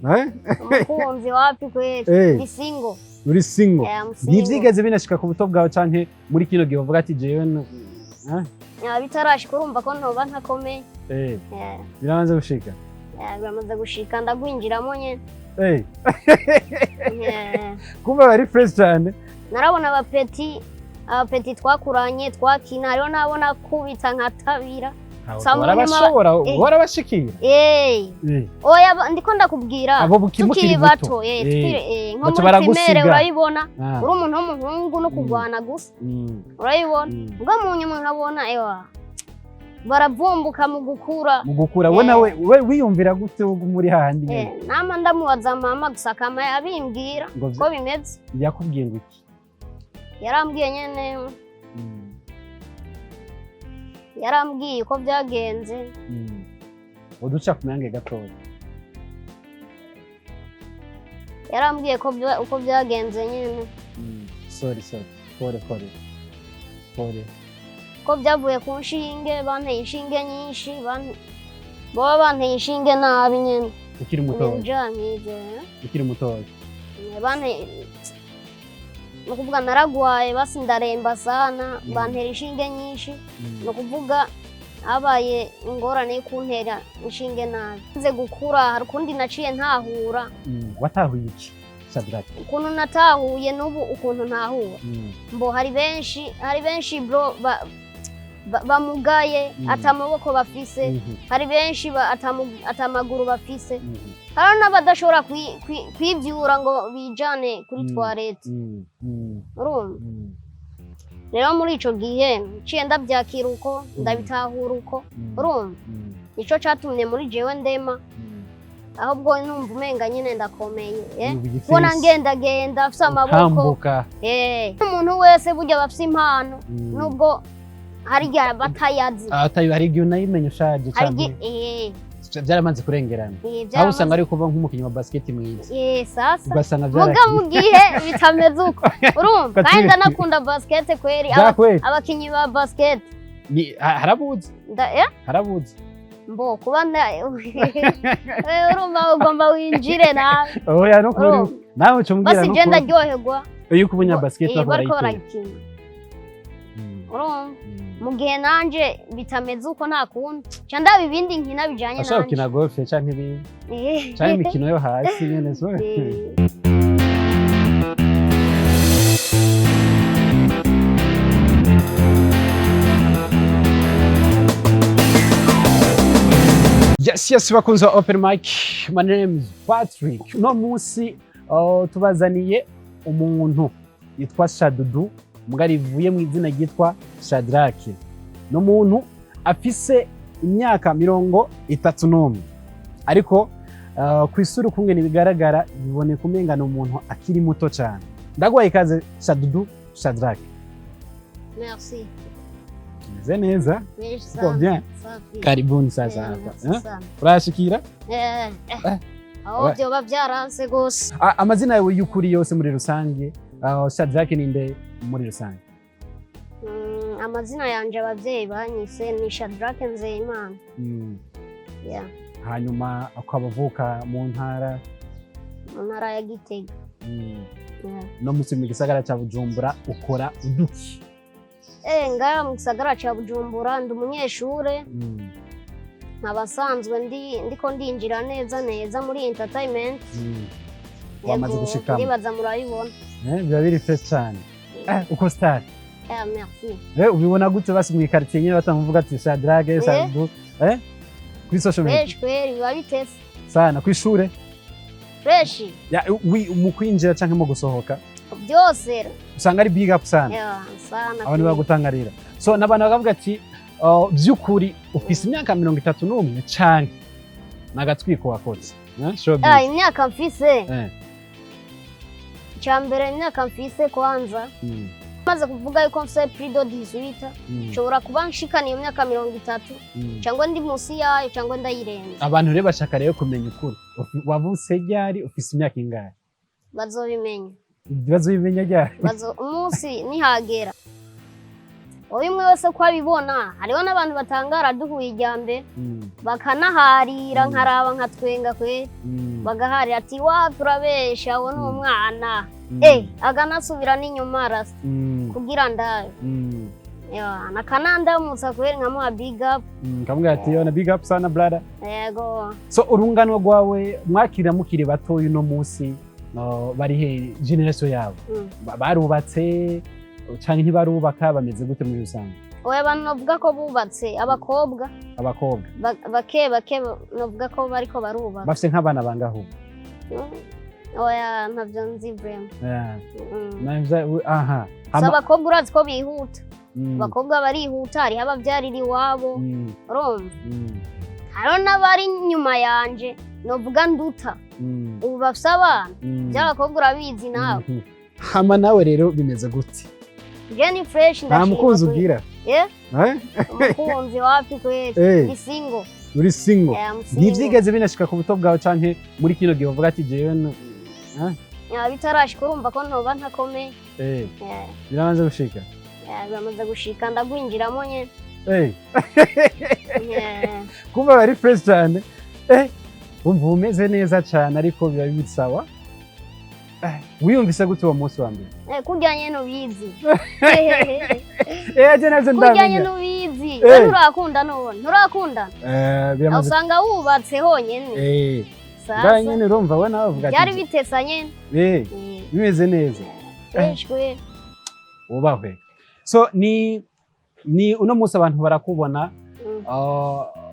Eh? Umukunzi wapi kweli. Eh. Ndi single. Uri single? Yeah, I'm single. Ntivyigeze binashika ku buto bwawe canke muri kino gihe uvuga ati jewe eh? Yeah, bitarashika, urumva ko ntoba ntakomeye. Yeah. Birabanza gushika. Yeah, biramaze gushika, ndagwinjiramo nyene. Yeah. Kumva bari fresh cyane. Narabona abapeti twakuranye, twakina, hariho nabo nakubita nkatabira. Some Warabashobora? Eh. Warabashikira? Eh. Oya, ndiko ndakubwira Abo mukiri tukiri buto. bato, tukiri, nko Baca muri baragusiga. primaire, urabibona, Ah. uri umuntu w'umuhungu no kurwana gusa, urabibona. Ubwo mu nyuma nkabona ewa baravumbuka mu gukura. Mu gukura we nawe we wiyumvira gute ubwo muri hahandi nyene? Nama ndamubaza mama gusa, akama abimbwira Ngo ko bimeze. Yakubwiye ngo iki? Yarambwiye nyene, yarambwiye uko byagenze. Uduca ku mayange gatoya. Yarambwiye ko uko byagenze nyene. Sorry, sorry, pole pole pole. Ko byavuye ku nshinge, banteye inshinge nyinshi, baba banteye inshinge nabi nyene. Ukiri mutoya? Ibintu nk'ivyo, eh. Ukiri mutoya? Banteye, ni ukuvuga naragwaye, basi ndaremba sana, bantera inshinge nyinshi. Ni ukuvuga habaye ingorane yo kuntera inshinge nabi. Nze gukura hari ukundi naciye ntahura. Watahuye iki, Shadrack? Ukuntu natahuye n'ubu, ukuntu ntahura, mbo hari benshi bro bamugaye, ata amaboko bafise. Hari benshi ata amaguru bafise. Hari n'abadashobora kwivyura ngo bijane kuri toilette. Urumva? Rero muri ico gihe nciye ndavyakira uko, ndabitahura uko. Urumva? Nico catumye muri jewe ndema, ahubwo numva umenga nyine ndakomeye, eh? Ubu igifesi. Kubona ngendagenda afise amaboko. Utambuka. Umuntu wese burya aba afise impano, nubwo hari igihe batayazi. Hari igihe unayimenya ushaje Hari canke igihe byaramaze kurengerana, aho usanga ari kuba nk'umukinnyi wa basket mwiza, sasa ugasanga muga byaragiye. Mu gihe bitameze uko, urumva, kandi ndanakunda basket kweri. Byakweri. Abakinyi ba basket. Ni harabuze. Harabuze. Mbo kuba urumva ugomba winjire nawe. Oya, no kuri Urumva? nawe uca umbwira. Basi No je kuri ndaryoherwa iyo ukubonye basket bariko barayitera. barayikina, urumva? Mu gihe nanje bitameze uko, nta kundi ca ndaba ibindi nkina bijanye Ashobora nanje. gukina golf canke ibindi canke imikino yo hasi nyene so. Yes, bakunzi ba Open Mic. My name is Patrick. Uno munsi tubazaniye umuntu yitwa Shadudu, mbwa rivuye mu izina ryitwa Shadrack. Ni umuntu afise imyaka 31. Ariko ku isura ukungene bigaragara, biboneka umenga ni umuntu akiri muto cyane. Ndaguhaye ikaze, Shadudu Shadrack. Merci. Meze neza? Merci Uko sana. bien? Safi. Karibuni sasa hapa. Merci Eh? sana. Urashikira? Eh. Aho vyoba vyaranse gose. Amazina yawe y'ukuri yose muri rusange, Shadrack ninde muri rusange? Amazina yanje abavyeyi banyise ni Shadrack Nzeyimana. Yeah. Hanyuma ukaba uvuka mu ntara? Mu ntara ya Gitega. Yeah. No musi mu gisagara ca Bujumbura ukora uduki? Ngaha mu gisagara ca Bujumbura ndi umunyeshure, nkaba nsanzwe ndiko ndinjira neza neza muri entertainment. Wamaze Yego, gushikamo. ndibaza murabibona. Biba biri fresh cane. Uko star. Merci. Ubibona gute basi mu quartier nyene batamuvuga ati Shadrack, Shadudu, kuri social media? Fresh kweri, biba bitese. Sana kw'ishure? Fresh. Ya, mu kwinjira canke mu gusohoka Byose. usanga ari big up sana. Yeah, sana. Abantu Kweri. bagutangarira, so n'abantu bakavuga ati by'ukuri ufise imyaka 31 canke n'agatwiko wakoze? Eh, showbiz. Ah, imyaka mfise, icya mbere imyaka mfise kwanza, maze kuvuga yuko mfise plus de 18, nshobora kuba nshikana iyo myaka 30, cyangwa ndi munsi yayo, cyangwa ndayirenza. Abantu rero bashaka rero kumenya ukuri. Wavutse ryari, ufise imyaka ingahe? Bazobimenya. Ibibazo bimenya ryari? Bazo umunsi nihagera, uyu umwe wese ko abibona. Hariho n'abantu batangara duhuye irya mbere, bakanaharira, nkaraba nkatwenga kweri. Bagaharira ati: "Wa, turabesha, uwo ni umwana." Aganasubira n'inyuma arasa kugira ndabe. Nakanandamutsa kweri, nkamuha big up. Kamubwira ati: "Yona, big up sana, brother." Yego. So urungano rwawe mwakira mukiri batoya, uno munsi bari he, generation yabo? Barubatse canke ntibarubaka? Bameze gute muri rusange? Oya, abantu novuga ko bubatse, abakobwa. Abakobwa. Bake bake novuga ko bariko barubaka. Bafise nk'abana bangahe ubu? Oya, ntavyo nzi vraiment. Aha. So abakobwa urazi ko bihuta. Abakobwa barihuta, hariho abavyarira iwabo. Urumva, hariho n'abari inyuma yanje novuga nduta, ubu bafise abana. By'abakobwa urabizi nawe. Hama nawe rero bimeze gute? Je ni fresh, Nta ndashima mukunzi kweli. ugira? Eh? Eh? Umukunzi wapi kweli. Ndi single. Uri single? Eh, I'm single. Ntivyigeze binashika ku buto bwawe canke muri kino gihe uvuga ati: "Jewe eh?" Ya, bitarashika, urumva ko ntoba ntakomeye. Biramaze gushika? Biramaze gushika, ndagwinjiramo nyene. Kumva bari fresh cyane, wumva umeze neza cyane, ariko biba bisawa. Wiyumvise gute uwo munsi wa mbere? Kurya nyene ubizi. Aje navyo Kurya ndamenya. nyene ubizi. We nturakunda none, nturakundana? Biramaze. Usanga wubatse honyene. Ngaho Sasa nyene urumva we nawe uvuga ati byari bitesa nyene. Bimeze neza. Fresh kweli. Wubahwe. So ni uno munsi abantu barakubona,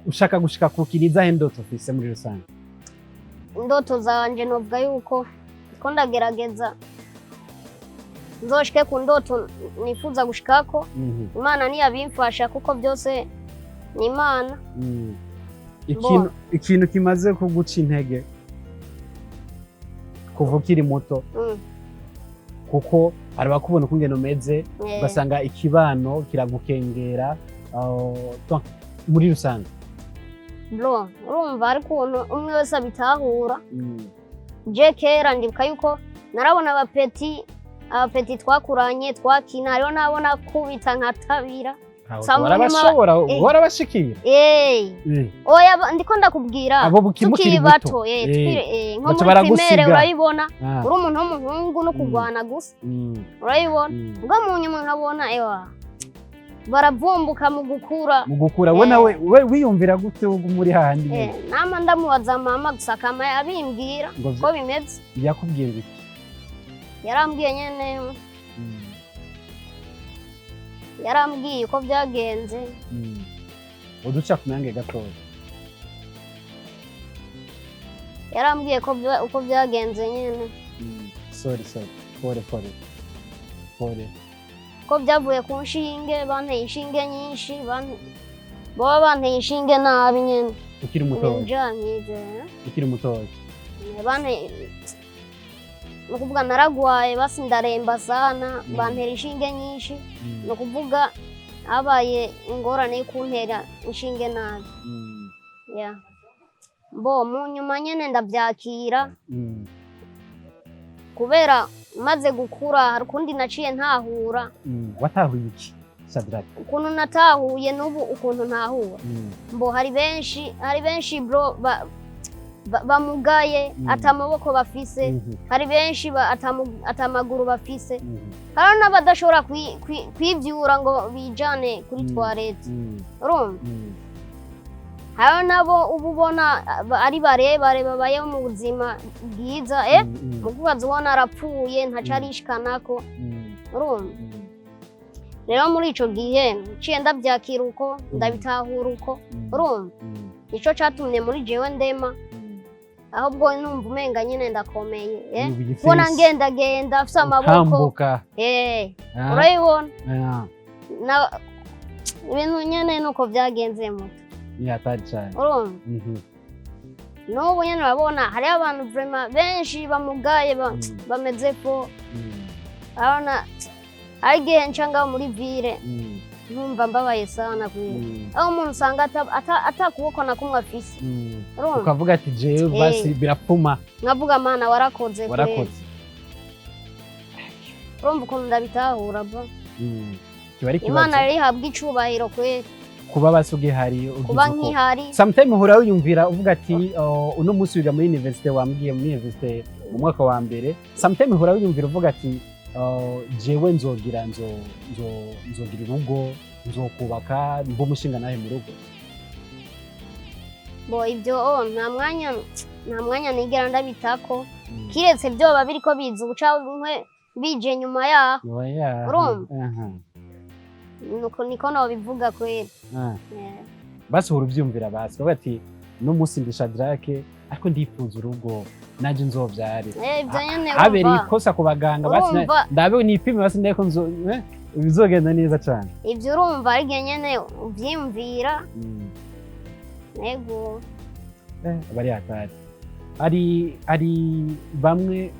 ushaka gushika ku kiriza, indoto ufise muri rusange? Indoto zanje novuga yuko ko ndagerageza nzoshike ku ndoto nifuza gushikako. Imana niyabimfasha, kuko byose ni Imana. Ikintu kimaze kuguca intege kuva ukiri muto, kuko hari abakubona ukungene umeze, ugasanga ikibano kiragukengera, donc, muri rusange? Bro, urumva ari ukuntu umwe wese abitahura. Je kera ndibuka yuko narabona abapeti twakuranye, twakina, hariho n'abona kubita nkatabira. Saba. Warabashobora? Warabashikira? Oya, ndiko ndakubwira Abo mukiri tukiri muto. bato, tukiri, nko Baca muri baragusiga. primaire, urabibona, uri umuntu w'umuhungu no kurwana gusa, urabibona. Ubwo mu nyuma nkabona ewa baravumbuka mu gukura. Mu gukura we nawe we wiyumvira gute ubwo muri hahandi nyene? Nama ndamubaza mama gusa, akama abimbwira Ngo ko bimeze. Yakubwiye biki? Yarambwiye nyene, yarambwiye uko byagenze. Uduca ku myange gatoya. Yarambwiye ko uko byagenze nyene. Sorry, sorry, pole pole pole. Ko byavuye ku nshinge, banteye inshinge nyinshi, baba banteye inshinge nabi nyene. Ukiri mutoya? Ibintu nk'ivyo. Ukiri mutoya? Banteye, ni ukuvuga naragwaye, basi ndaremba sana, bantera inshinge nyinshi. Ni ukuvuga habaye ingorane yo kuntera inshinge nabi. Yeah. Bo mu nyuma nyene ndavyakira, kubera maze gukura hari ukundi naciye ntahura. Watahuye iki, Shadrack? Ukuntu natahuye n'ubu ukuntu ntahura, mbo hari benshi bro bamugaye, ata amaboko bafise. Hari benshi ata amaguru bafise. Hari n'abadashobora kwivyura ngo bijane kuri toilette. Urumva, hari nabo uba ubona ari barebare, babayeho mu buzima bwiza, mukubaza ubona arapfuye, ntaco arishikanako. Urumva, rero muri ico gihe nciye ndavyakira uko, ndabitahura uko. Urumva, nico catumye muri jewe ndema, ahubwo numva umenga nyine ndakomeye, Ubu kubona igifisi. ngendagenda afise amaboko. Utambuka. Urabibona. Na ibintu nyene nuko vyagenze muto. Ni hatari cyane. Urumva, n'ubu nyene urabona hariho abantu vraiment benshi bamugaye, bameze fo. Urabona hari igihe nca ngaho muri ville, nkumva mbabaye sana kweli, aho umuntu usanga ata kuboko na kumwe afise. Urumva, ukavuga ati: "Jewe basi birapfuma." Nkavuga: "Mana, warakoze kweli." Warakoze. Urumva ukuntu ndabitahura bro. Kiba ari Imana ikibazo. rero ihabwa icubahiro kweli. Kuba basugihari ugize Kuba uko. nkihari. Sometime uhora wiyumvira uvuga ati: "Oh, uno munsi wiga muri université, wambwiye muri université mu mwaka wa mbere." Sometime uhora wiyumvira uvuga ati: "Oh, jewe nzogira nzogira urugo, nzokubaka, mbe umushinga nawe mu rugo." Bo ibyo, oh, nta mwanya nigera ndabitako, kiretse byoba biriko biza ubu canke bije nyuma yaho. Oya. Urumva? Aha. Nuko niko nobivuga kweri. Ah. Eh. Basi uhora uvyumvira, basi bavuga ati: "No munsi ndi Shadrake, ariko ndifuza urugo, naje nzovyare." Eh, ibyo nyene Habereye urumva. ikosa ku baganga, basi Urumva. ndabe nipime, basi ndeko bizogenda neza cane. Ibyo urumva ari igihe nyene uvyiyumvira. Ego. Bari hatari, ari bamwe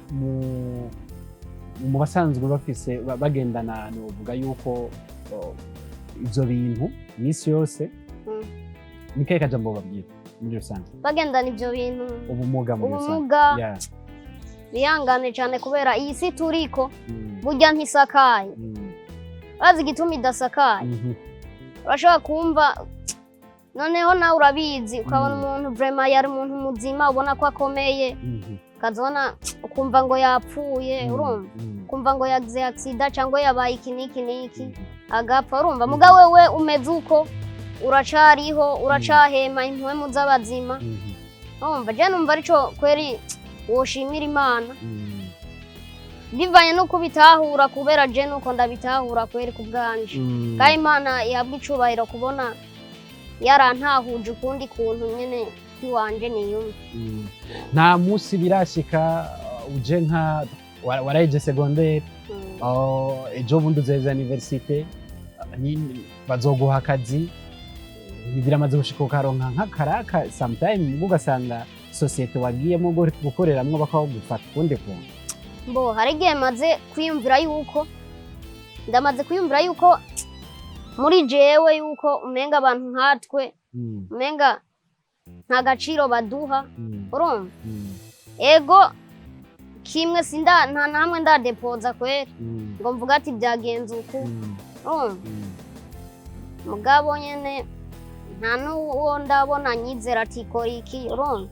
mu basanzwe bafise bagendana, novuga yuko, oh, ivyo bintu iminsi yose. Ni kahe kajambo babwira muri rusange? Bagendana ivyo bintu? Ubumuga muri rusange. Ubumuga. Yeah. Bihangane cane kubera iyi si turiko burya ntisakaye. Urazi igituma idasakaye? Urashobora kumva noneho nawe urabizi, ukabona umuntu vraiment yari umuntu muzima, ubona ko akomeye, ukazibona ukumva ngo yapfuye. Urumva? Ukumva ngo yagize accident cyangwa yabaye iki n'iki n'iki, agapfa. Urumva? Muga wewe umeze uko, uracariho, uracahema impwemu z'abazima. Urumva, je numva arico kweri woshimira Imana, bivanye n'uko ubitahura, kubera je nuko ndabitahura kweri ku bwanje. Kandi Imana ihabwa icubahiro kubona yarantahuje ukundi kuntu nyene kwiwanje niyumva. Nta munsi birashika, uje nka waraheje secondaire, ejo bundi uzeza université, bazoguha akazi, biramaze gushika ukaronka nk'akaraka sometime, ubwo ugasanga société wagiyemo gukoreramwo bakagufata ukundi kuntu? Mbo hari igihe maze kwiyumvira yuko, ndamaze kwiyumvira yuko muri jewe yuko umenga abantu nkatwe umenga nta gaciro baduha. Urumva? Ego, kimwe sinda nta na hamwe ndadepoza kweri ngo mvuga ati byagenze uku. Urumva? Mugabo nyene nta n'uwo ndabona nyizera ati kora iki. Urumva?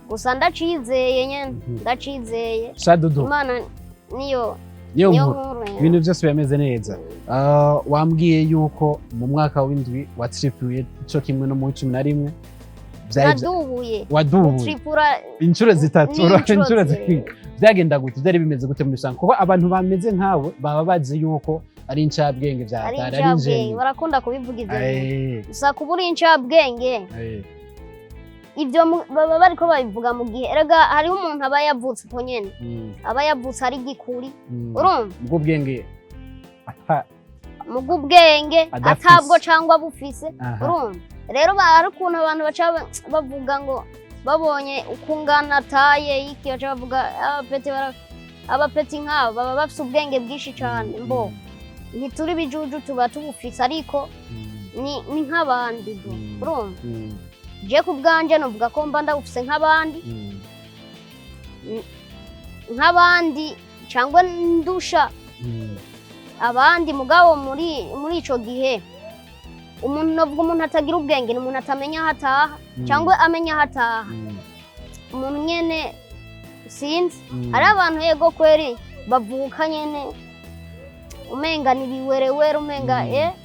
Gusa ndacizeye nyene. Ndacizeye. Shadudu. Imana niyo niyo niyo nkuru. Nkuru ya. Ibintu byose bimeze neza. Wambwiye yuko mu mwaka w'indwi watripuye co kimwe no mu 11 Nadubuye. Wadubuye. Tripura. Inshuro zitatu. Ni inshuro Inshuro zitatu. Byagenda gute? Byari bimeze gute muri rusange? Kuko abantu bameze nkawe baba bazi yuko ari incabwenge vya Ari hatari, ari incabwenge. ingeni. Barakunda kubivuga ivyo bintu. Gusa kuba uri incabwenge, ibyo baba bariko babivuga mu gihe erega hariho umuntu aba yavutse uko nyene, aba yavutse ari gikuri. Urumva? Ubwo bwenge Mu bw'ubwenge Adafise. Atabwo cangwa bufise. Aha. Urumva rero, hari ukuntu abantu baca bavuga ngo babonye ukungana taye iki, baca bavuga abapeti nk'abo baba bafise ubwenge bwinshi cane. Mbo ntituri bijuju, tuba tubufise, ariko ni nk'abandi bro. Urumva? Je ku bwanje novuga ko mba ndabufise nk'abandi, nk'abandi cangwa ndusha abandi. Mugabo muri ico gihe umuntu, novuga umuntu atagira ubwenge ni umuntu atamenya aho ataha cyangwa amenya aho ataha. Umuntu nyene sinzi. Hari abantu, yego kweri, bavuka nyene umenga ni biwerewere, umenga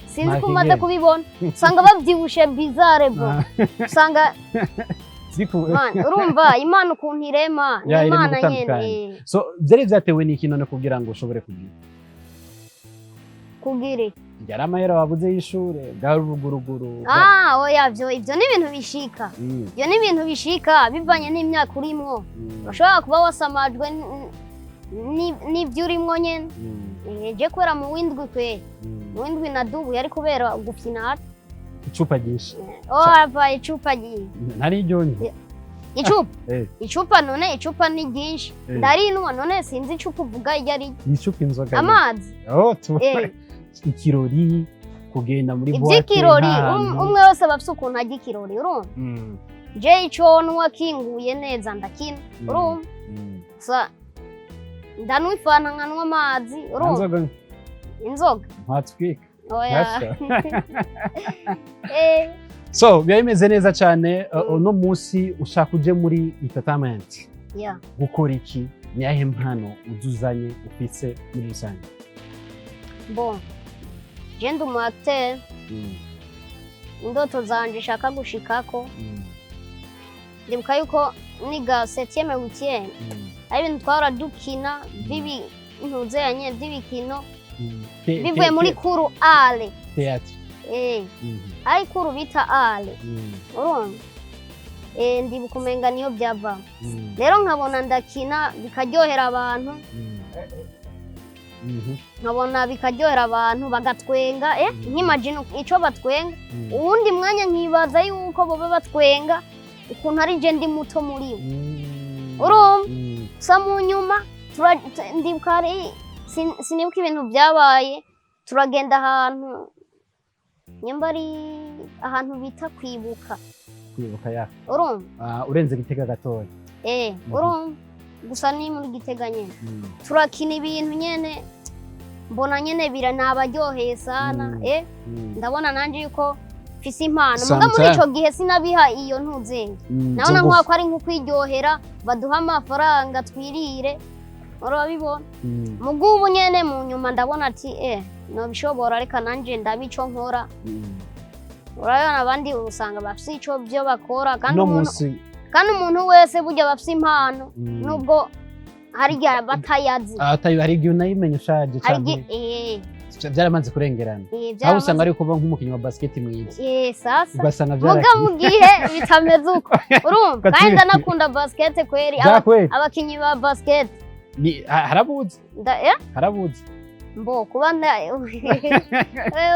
sinzi ko umaze Nta kigenda. kubibona, usanga bavyibushe bizarre bro. Usanga man, urumva Imana ukuntu irema ni Ya, irema Imana gutandukanye. nyene. So byari byatewe n'iki none kugira ngo ushobore kugira? Kugira iki? Yari amahera wabuze y'ishure, bwari uruguruguru? Ah, oya, ivyo ni ibintu bishika. Ivyo ni ibintu bishika bivanye n'imyaka urimwo. Ushobora kuba wasamajwe n'ivyo urimwo nyene. Je kubera mu w'indwi kweri, mu w'indwi nadubuye ari kubera gufyinata. Icupa ryinshi? Oh, ava icupa Ntari iryo. Icupa? Eh. Icupa none, icupa ni ryinshi. Ndarinwa none, sinzi icupa uvuga iryo ari ryo. Icupa inzoga. Amazi. Oh, ikirori, kugenda muri boîte. Ivy'ikirori, nk'ahantu. Umwe wese aba afise ukuntu arya ikirori, urumva? Je ico nwa kinguye neza ndakina. Urumva? Sa ndanwa ifanta, nkanwa amazi. Nta Urumva? nzoga? Inzoga. Ntatwika. Oya. Asha. Eh. So biba bimeze neza cyane. Uno munsi ushaka uje muri entertainment gukora iki? Ni ayahe mpano uzuzanye ufise muri rusange? Bon, je ndi umu acteur. Indoto zanje nshaka gushikako, ndibuka yuko niga septième, huitième, ari ibintu twahora dukina by'ibintuzanye by'ibikino bivuye muri cours ale. Théâtre. Eh, ari cours bita ale. Urumva, eh, ndibuka umenga niyo byava. Rero nkabona ndakina bikaryohera abantu, nkabona bikaryohera abantu bagatwenga, eh, nkimagine ico batwenga. Uwundi mwanya nkibaza yuko boba batwenga ukuntu ari je ndi muto muri bo. Urumva? Gusa mu nyuma ndibuka hari sinibuka ibintu byabaye, turagenda ahantu, nyamba ari ahantu bita Kwibuka. Kwibuka ya. Urumva? Ah, urenze Gitega gatoya. Eh. Urumva, gusa ni muri Gitega nyene. Turakina ibintu nyene, mbona nyene bira nabaryoheye sana. Eh, ndabona nanje yuko mfise impano, muga muri Sometime. ico gihe sinabiha iyo ntuzenge. Nabona Zo nkuko ari nko kwiryohera, baduha amafaranga twirire, urabibona. Muga ubu nyene mu nyuma ndabona ati eh, nobishobora, reka nanje ndabe ico nkora. Urabibona, abandi usanga bafise ico byo bakora kandi Uno umuntu munsi kandi umuntu wese burya bafise impano, nubwo hari igihe batayazi. Ah, hari igihe unayimenya ushaje Hari canke igihe eh, byaramaze kurengerana. Eh, Aho usanga byaramaze. ari kuba nk'umukinnyi wa basket mwiza, Eh, sasa ugasanga muga byarakiye. mu gihe bitameze uko, urumva, kandi ndanakunda basket kweri. Byakweri. Abakinyi ba basket. Ni harabuze. Nda, eh? Harabuze. Mbo kuba nda eh,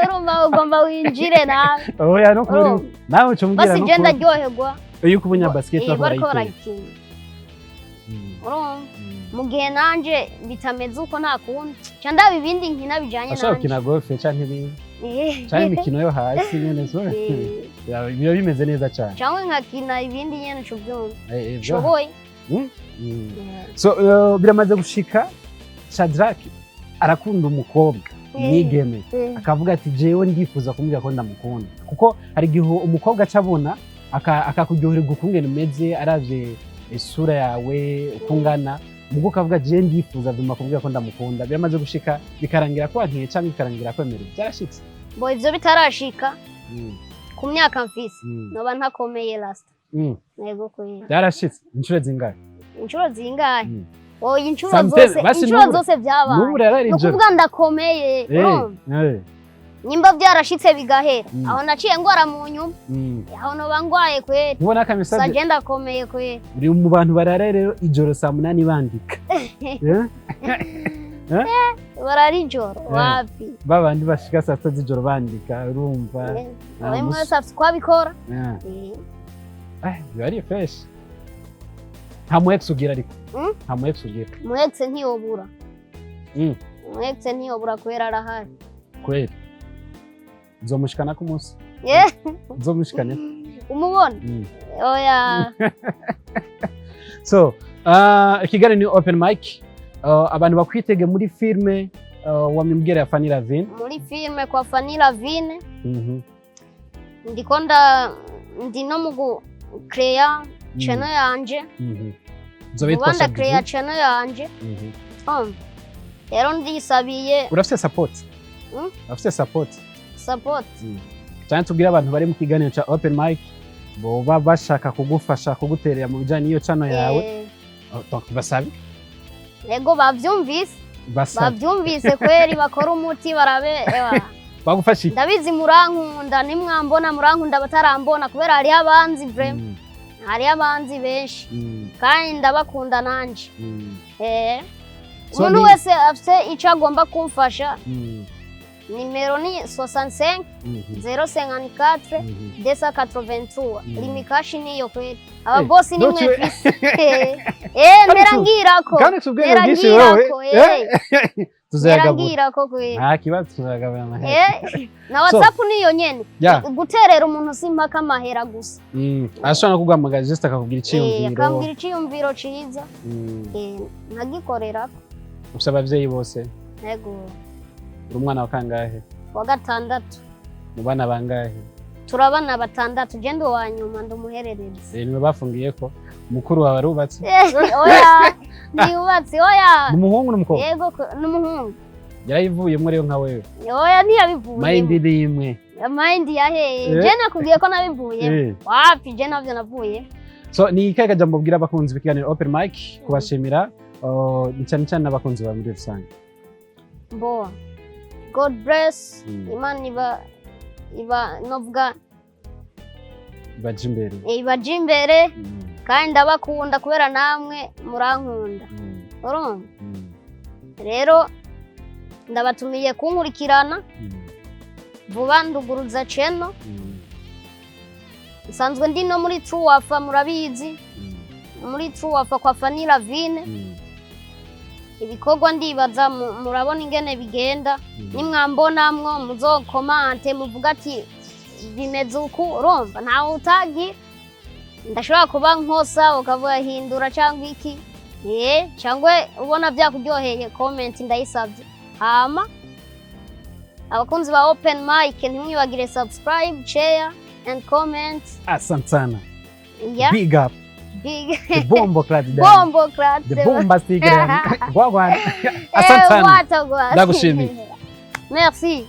urumva ugomba winjire nawe. Oya, no kuri Urumva? nawe uca umbwira. Basi No je kuri ndaryoherwa. iyo ukubonye basket Eh, bariko bariko barayitera. barayikina, urumva, mu gihe nanje bitameze uko, nta kundi ca ndaba ibindi nkina bijanye Ashobora nanje. gukina golf canke ibindi Eh. canke imikino yo hasi nyene so Eh, biba bimeze neza cane. Canke nkakina ibindi nyene, uca ubyumva. Eh, eh, Nshoboye. So biramaze gushika Shadrack arakunda umukobwa mwigeme, akavuga ati jewe ndifuza kumubwira ko ndamukunda, kuko hari igihe umukobwa aca abona akakuryohererwa ukungene umeze, aravye isura yawe uko ungana, ubwo ukavuga jewe ndifuza vuma kumubwira ko ndamukunda. Biramaze gushika bikarangira kwankiye canke bikarangira kwemerera? Byarashitse? Bo ivyo bitarashika, ku myaka mfise noba ntakomeye rasta. Nego kwera. Byarashitse inshuro zingahe? Inshuro zingahe? Oya, inshuro Sometimes, zose basi inshuro zose vyabaye. N'ubu rero ari Ni ijoro. ukuvuga ndakomeye, urumva, nyimba byarashitse bigahera, aho naciye ngwara mu nyuma, aho noba ngwaye kweri. Ntubona Gusa aka message? je ndakomeye kweri. Uri mu bantu barara rero ijoro saa 8 bandika. Eh? Barara ijoro wapi? Ba bandi bashika saa 6 z'ijoro bandika, urumva. Ah, Buri wese afite uko abikora. Eh. Eh, Eh, biba ari fresh. Nta mu ex ugira ariko? Nta mu ex ugira? Mu ex ntiyobura. Mu ex ntiyobura kubera arahari. Kweli uzomushikana ku munsi? Eh, Uzomushikane? Umubona? Oya. So ikiganiro ni open mic. Abantu bakwitege muri filme wamubwira ya Fanny Lavine. Muri filme kwa Fanny Lavine. Ndiko nda ndi no mu gucreya channel yanje. Uzoba yitwa Vuba ndacreya Shadudu. channel yanje. Rero ndisabiye. Urafise support? Urafise support? Support? Cyane, tubwire abantu bari mu kiganiro ca open mic boba bashaka kugufasha, kuguterera mu bijanye n'iyo channel yawe. Eh, Oh, donc basabe. Ego, bavyumvise. Basabe. Bavyumvise kweri, bakora umuti barabe ewa. Bagufasha iki? Ndabizi murankunda, nimwambona murankunda, batarambona kubera hariho abanzi vraiment. Hariho abanzi benshi kandi ndabakunda nanje. Eh, So umuntu wese afite icyo agomba kumfasha, nimero ni 65 054 283. Lumicash niyo kweri, ababosi ni mwe mfise. Eh, Kandi mpera ngirako. Kandi tubwenge Mpera bwinshi wewe. ngirako, eh. Mpera Tuzayagabura. ngirako kweri. Nta kibazo, tuzayagabura amahera. Eh, na WhatsApp niyo nyene. Guterera umuntu si mpaka amahera gusa. Ashobora no kuguhamagara just akakubwira Eh, iciyumviro. akambwira iciyumviro ciza. Eh, nkagikorerako. Ufise abavyeyi bose? Yego. Uri umwana wa kangahe? Wa gatandatu. Mu bana bangahe? Turabana batandatu, je ndi uwa nyuma, ndi umuhererezi. Niwe bafungiye ko mukuru wawe arubatse? Oya, ntiyubatse, oya. Ni umuhungu n'umukobwa? Yego, n'umuhungu. Yarayivuyemo rero nka wewe? Oya, ntiyabivuyemo. Mind ni imwe. Mind yaheye? Je nakubwiye ko nabivuyemo. Wapi, je navyo navuye. So ni ikahe kajambo bwira abakunzi b'ikiganiro Open Mic kubashimira, cyane cyane n'abakunzi bawe muri rusange? Bo, God bless. Imana iba novuga baje imbere. Ibaje imbere. Kandi ndabakunda kubera namwe murankunda. Urumva? Rero ndabatumiye kunkurikirana. Vuba nduguruza channel. Nsanzwe ndi no muri True Wafa, murabizi. Muri True Wafa kwa Fanny Lavine. Ibikorwa ndibaza murabona ingene bigenda. Nimwambonamwo muzokomante, muvuga ati bimeze uku. Urumva, ntawe utagira, ndashobora kuba nkosa ukavuga hindura cyangwa iki, cyangwa ubona byakuryoheye, comment ndayisabye. Hama abakunzi ba Open Mic, ntimwibagire subscribe, share and comment. Asante sana. Yeah. Big up. Big The bombo clad. Bombo clad. The bombastic. Wagwan, asante sana. Ndagushimiye. Merci.